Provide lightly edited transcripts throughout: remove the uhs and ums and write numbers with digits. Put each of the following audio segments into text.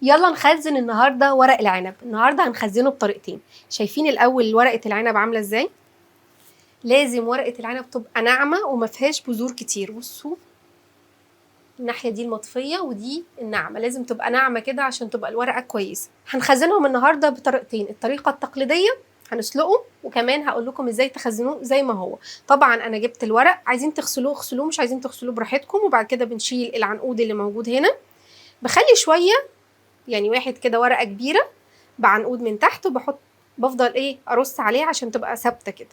يلا نخزن النهارده ورق العنب. النهارده هنخزنه بطريقتين. شايفين الاول ورقة العنب عامله ازاي؟ لازم ورقة العنب تبقى ناعمة وما فيهاش بذور كتير. بصوا الناحية دي المطفيه ودي الناعمة، لازم تبقى ناعمة كده عشان تبقى الورقة كويسة. هنخزنهم النهارده بطريقتين، الطريقة التقليدية هنسلقه، وكمان هقول لكم ازاي تخزنوه زي ما هو. طبعا انا جبت الورق، عايزين تغسلوه اغسلوه، مش عايزين تغسلوه براحتكم. وبعد كده بنشيل العنقود اللي موجود هنا، بخلي شوية يعني واحد كده ورقة كبيرة بعنقود من تحت، وبحط بفضل ايه ارص عليها عشان تبقى ثابتة كده.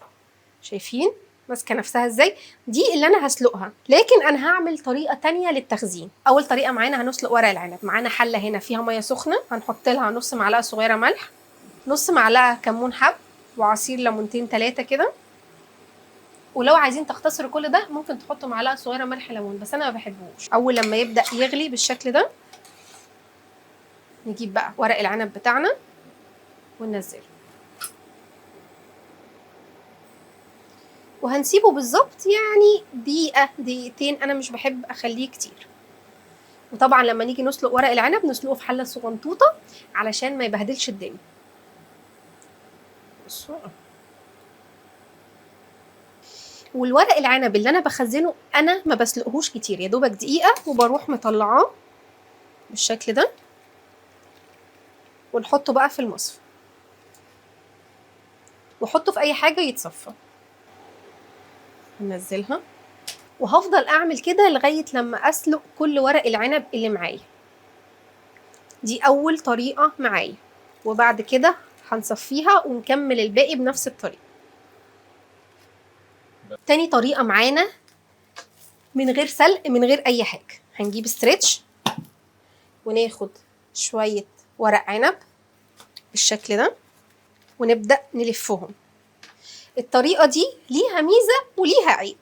شايفين ماسكه نفسها ازاي؟ دي اللي انا هسلقها، لكن انا هعمل طريقه تانية للتخزين. اول طريقه معانا هنسلق ورق العنب. معانا حله هنا فيها مية سخنة، هنحط لها نص معلقه صغيرة ملح، نص معلقه كمون حب، وعصير ليمونتين 3 كده. ولو عايزين تختصروا كل ده ممكن تحطوا معلقه صغيرة ملح ليمون، بس انا ما بحبهوش. اول لما يبدا يغلي بالشكل ده نجيب بقى ورق العنب بتاعنا وننزله، وهنسيبه بالظبط يعني دقيقة دقيقتين، أنا مش بحب أخليه كتير. وطبعا لما نيجي نسلق ورق العنب نسلقه في حلة صغنطوطة علشان ما يبهدلش الدنيا. بصوا، والورق العنب اللي أنا بخزنه أنا ما بسلقهوش كتير، يا دوبك دقيقة وبروح مطلعاه بالشكل ده، ونحطه بقى في المصفى، وحطه في أي حاجة يتصفى. هنزلها وهفضل اعمل كده لغاية لما اسلق كل ورق العنب اللي معايا. دي اول طريقه معايا، وبعد كده هنصفيها ونكمل الباقي بنفس الطريقة. تاني طريقه معانا من غير سلق من غير اي حاجة، هنجيب stretch وناخد شوية ورق عنب بالشكل ده ونبدا نلفهم. الطريقة دي ليها ميزة وليها عيب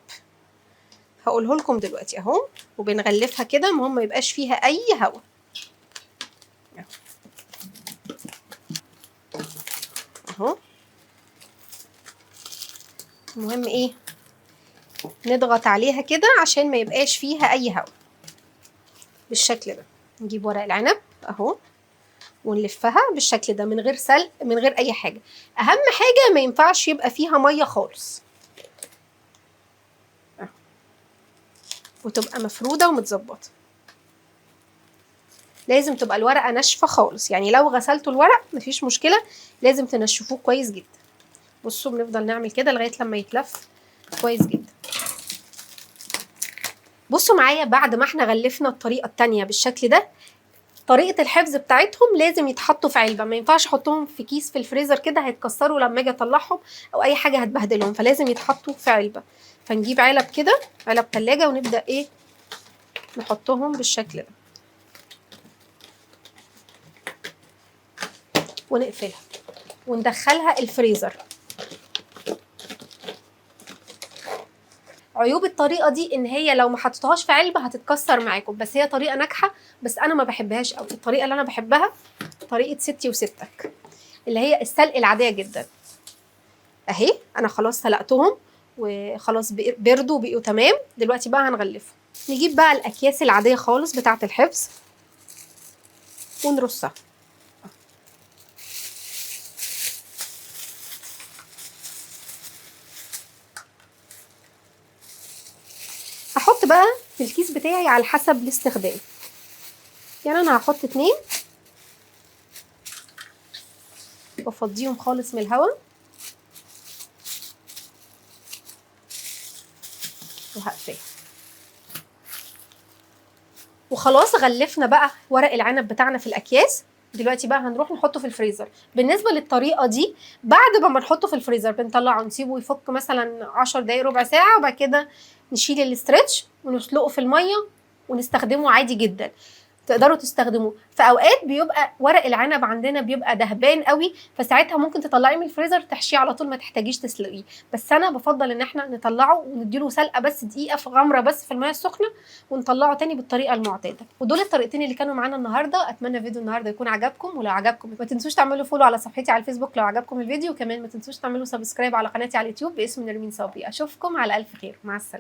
هقوله لكم دلوقتي اهو. وبنغلفها كده المهم ما يبقاش فيها اي هواء اهو. المهم ايه، نضغط عليها كده عشان ما يبقاش فيها اي هواء بالشكل ده. نجيب ورق العنب اهو ونلفها بالشكل ده من غير سلق من غير اي حاجة. اهم حاجة ما ينفعش يبقى فيها مية خالص، وتبقى مفروده ومتظبطه. لازم تبقى الورقة ناشفة خالص، يعني لو غسلتوا الورق مفيش مشكلة، لازم تنشفوه كويس جدا. بصوا بنفضل نعمل كده لغاية لما يتلف كويس جدا. بصوا معايا بعد ما احنا غلفنا الطريقة التانية بالشكل ده، طريقه الحفظ بتاعتهم لازم يتحطوا في علبة، ما ينفعش احطهم في كيس في الفريزر كده، هيتكسروا لما اجي اطلعهم او اي حاجة هتبهدلهم، فلازم يتحطوا في علبة. فنجيب علب كده، علب تلاجة، ونبدا ايه نحطهم بالشكل ده ونقفلها وندخلها الفريزر. عيوب الطريقة دي ان هي لو ما حطيتوهاش في علبة هتتكسر معاكم، بس هي طريقه ناجحة، بس انا ما بحبهاش قوي. الطريقة اللي انا بحبها طريقه ستي وستك، اللي هي السلق العادية جدا. اهي انا خلاص سلقتهم وخلاص بردوا وبقوا تمام. دلوقتي بقى هنغلفهم. نجيب بقى الاكياس العادية خالص بتاعه الحفظ ونرصها. هحط بقى في الكيس بتاعي على حسب الاستخدام، يعني انا هحط 2 وافضيهم خالص من الهواء وهقفلها. وخلاص غلفنا بقى ورق العنب بتاعنا في الاكياس. دلوقتي بقى هنروح نحطه في الفريزر. بالنسبة للطريقة دي بعد ما بنحطه في الفريزر بنطلعه نسيبه يفك مثلا 10 دقايق ربع ساعة، وبعد كده نشيل ال stretch ونسلقه في المية ونستخدمه عادي جدا. تقدروا تستخدموه في اوقات بيبقى ورق العنب عندنا بيبقى دهبان قوي، فساعتها ممكن تطلعيه من الفريزر تحشيه على طول، ما تحتاجيش تسلقيه. بس انا بفضل ان احنا نطلعه ونديله سلقه بس دقيقة في غمره بس في المية السخنة، ونطلعه تاني بالطريقة المعتادة. ودول الطريقتين اللي كانوا معانا النهارده. اتمنى فيديو النهارده يكون عجبكم، ولو عجبكم ما تنسوش تعملوا follow على صفحتي على الفيسبوك لو عجبكم الفيديو، وكمان ما تنسوش تعملوا subscribe على قناتي على اليوتيوب باسم نرمين صبري. اشوفكم على الف خير، مع السلامة.